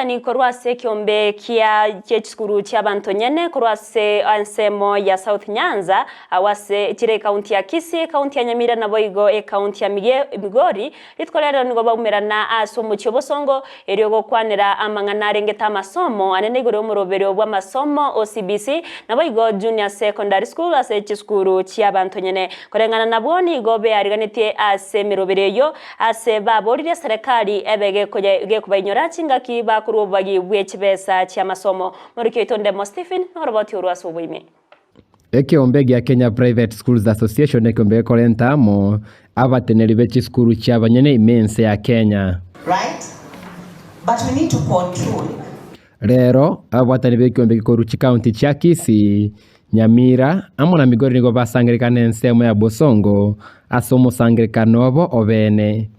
Ni korwa ase ekiombe kia kiechisukuru chia abanto nyene korwa ase ensemo ya South Nyanza agwo ase chire ekaunti ya Kisii, ekaunti ya Nyamira naboigo ekaunti ya Migori. Rituko riarero nigo baumerana ase omochie obosongo erio gokwanera amang'ana arengete amasomo anene igoro y'omoroberio bw'amasomo o CBC naboigo Junior Secondary School ase chisukuru chia abanto nyene. Koreng'ana nabwo nigo beariganetie ase emeroberio eyio Ase baboririe eserekari ebe gekobainyora chingaki bakorwa obobagi bwe chibesa chi'amasomo. Moriki oito Ndemo Stephen noroboti orwo ase oboime. Ekeombe gia Kenya Private Schools Association nekeombe gekorenta amo abateneri be chisukuru chi'abanyene ime ense ya Kenya. Right? But we need to control. Rero, ababwatani b'ekeombe gekorwa chikaunti chia Kisii, Nyamira, amo na Migori nigo basangererekana ensemo ya Bosongo ase omosangererekano obo obeene.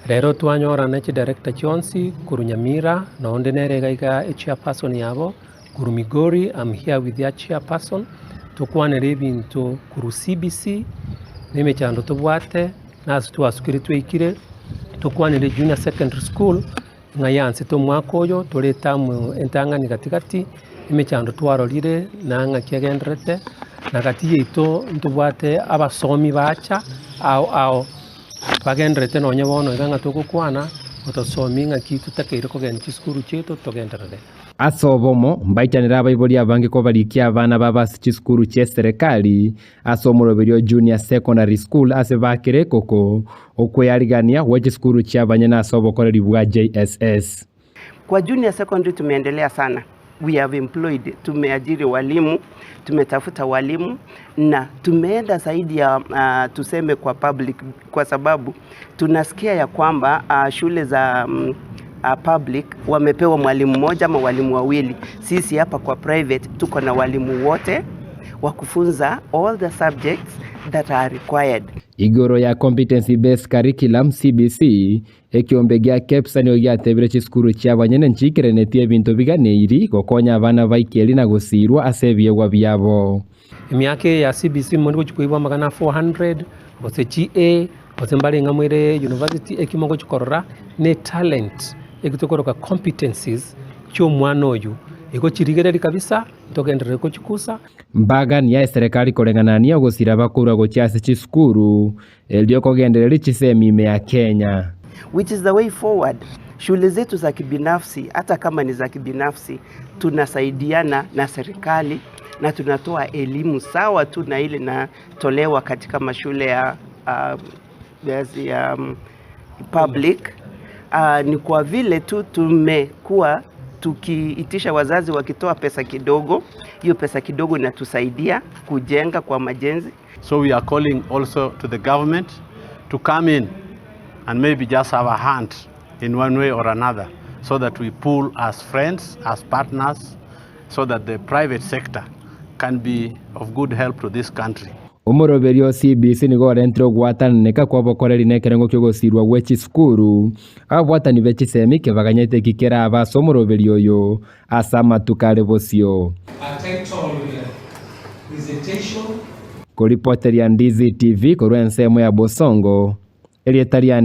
Rero twanyorana chidirector chionsi korwa Nyamira, na onde nere iga iga echairperson yabo, korwa Migori I'm here with their chairperson, tokwanere ebinto korwa CBC, na emechando tobwate, na ase twasukire twaikire, tokwanere Junior Secondary School, Ng'a yansete omwaka oyo tore etamu entang'ani gati gati, emechando twarorire na ng'aki egendererete, na gati yaito ntobwate abasomi bacha ao ao bagendererete nonye bono iga ng'a togokwana, gotosomi ng'aki totakeire kogenda chisukuru chiaito togenderere. Ase obomo, mbaichanere abaibori abange kobarikia abana babo ase chisukuru chi'eserekari ase omoroberio o Junior Secondary School ase bakera ekoko okwearigania gwe chisukuru chi'abanyene ase obokoreri bwa JSS. Kwa junior secondary tumeendelea sana, we have employed, tumeajiri walimu, tumetafuta walimu na tumeenda zaidi ya tuseme kwa public, kwa sababu tunasikia ya kwamba shule za public wamepewa mwalimu mmoja ama walimu wawili. Sisi hapa kwa private tuko na walimu wote wa kufunza all the subjects that are required. Igoro ya Competency Based Curriculum, CBC, ekiombe gia KEPSA nigo giatebire chisukuru chi'abanyene nchiikerenetie ebinto biganeiri gokonya abana baikeri na gosiirwa ase ebiegwa biabo. Emiaka eye ya CBC more gochia koibwa amagana 400 gose chi A gose mbare ng'a moire university eki mogochia korora ne talent eki tokoroka competencies chia omwana oywo igo chirigereria kabisa ntogenderere gochikusa. Mbagania eserekari koreng'anania ogosira bakorwa gochia ase chisukuru erio kogendereria chisemi ime ya Kenya. Which is the way forward. Shule zetu za kibinafsi hata kama ni za kibinafsi tunasaidiana na serikali na tunatoa elimu sawa tu na ile inatolewa katika mashule ya, ya public. Ni kwa vile tu tumekuwa tukiitisha wazazi wakitoa pesa kidogo, hiyo pesa kidogo inatusaidia kujenga kwa majenzi. So we are calling also to the government to come in and maybe just have a hand in one way or another so that we pool as friends, as partners, so that the private sector can be of good help to this country. Omoroberio o CBC nigo orentire ogwatananeka kw'obokoreri na ekerengo ki'ogosirwa gwe chisukuru, ababwatani be chisemi kebaganyete eki kerabe ase omoroberio oyo ase amatuko are bosio. Koripoteria Ndizi TV korwa ensemo ya Bosongo, erieta riane.